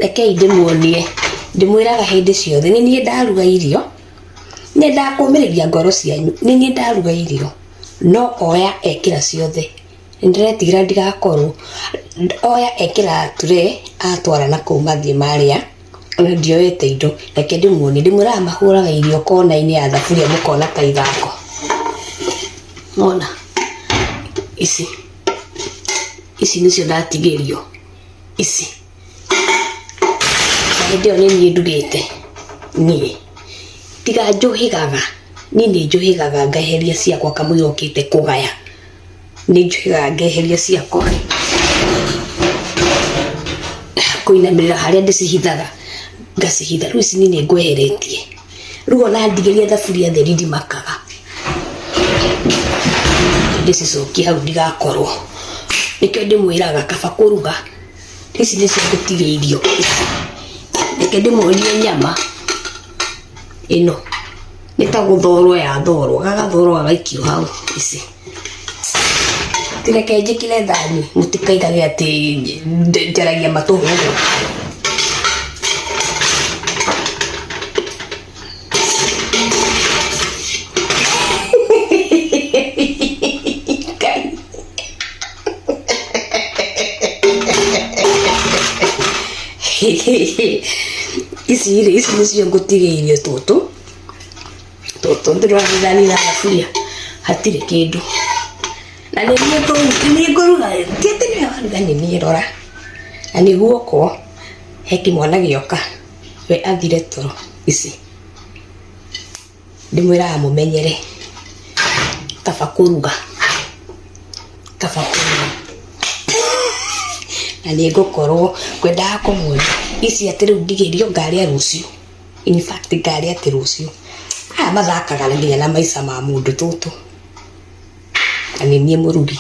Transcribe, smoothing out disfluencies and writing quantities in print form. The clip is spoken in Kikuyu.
Rekei ndĩmuonie, ndĩmwĩraga hĩndĩ ciothe nĩ niĩ ndaruga irio, nyendaga kũmĩrĩria ngoro cianyu, nĩ niĩ ndaruga irio, no oya ekĩra ciothe, nĩ ndĩretigĩra ndigakorwo, oya ekĩra tray atwara nakũu mathiĩ marĩa, ona ndioete indo, reke ndĩmuonie, ndĩmwĩraga mahũraga irio kona-inĩ ya thaburia mũkona ta ithako, nĩwona, ici, ici nĩcio ndatigĩrio, ici. Na hĩndĩ ĩyo nĩ niĩ ndugĩte niĩ. Tiga njũhĩgaga, niĩ nĩ njũhĩgaga ngeheria ciakwa kamũira ũkĩte kũgaya. Nĩ njũhĩgaga ngeheria ciakwa, kũinamĩrĩra harĩa ndĩcihithaga ngacihitha. Rĩu ici niĩ nĩ ngweheretie. Rĩu ona ndigĩria thaburia theri ndimakaga. Ndĩcicokie hau ndigakorwo. Nĩkĩo ndĩmwĩraga kaba kũruga. Ici nĩcio ngũtigĩirio ici. Reke ndĩmuonie nyama ĩno. Nĩ ta gũthorwo yathorwo, gagathorwo gagaikio hau ici. Ti reke njĩkĩre thani mũtikaigage atĩ njaragia matũhũhũ. Ngai. Ici rĩ, ici nĩcio ngũtigĩirie tũtũ, tũtũ ndĩrona na thaburia hatirĩ kĩndũ. Na nĩ niĩ nĩ niĩ ngũruga, ti atĩ nĩwe waruga nĩ niĩ rora. Na nĩ guoko he kĩmwana gĩoka we athire toro ici. Ndĩmwĩraga mũmenyere kaba kũruga, kaba kũruga. Na nĩ ngũkorwo ngwendaga kũmuonia ici atĩ rĩu ndigĩrio ngarĩa rũciũ, in fact ngarĩa atĩ rũciũ. Aya mathakaga nginya na maica ma mũndũ tũtũ, na nĩ niĩ mũrugi.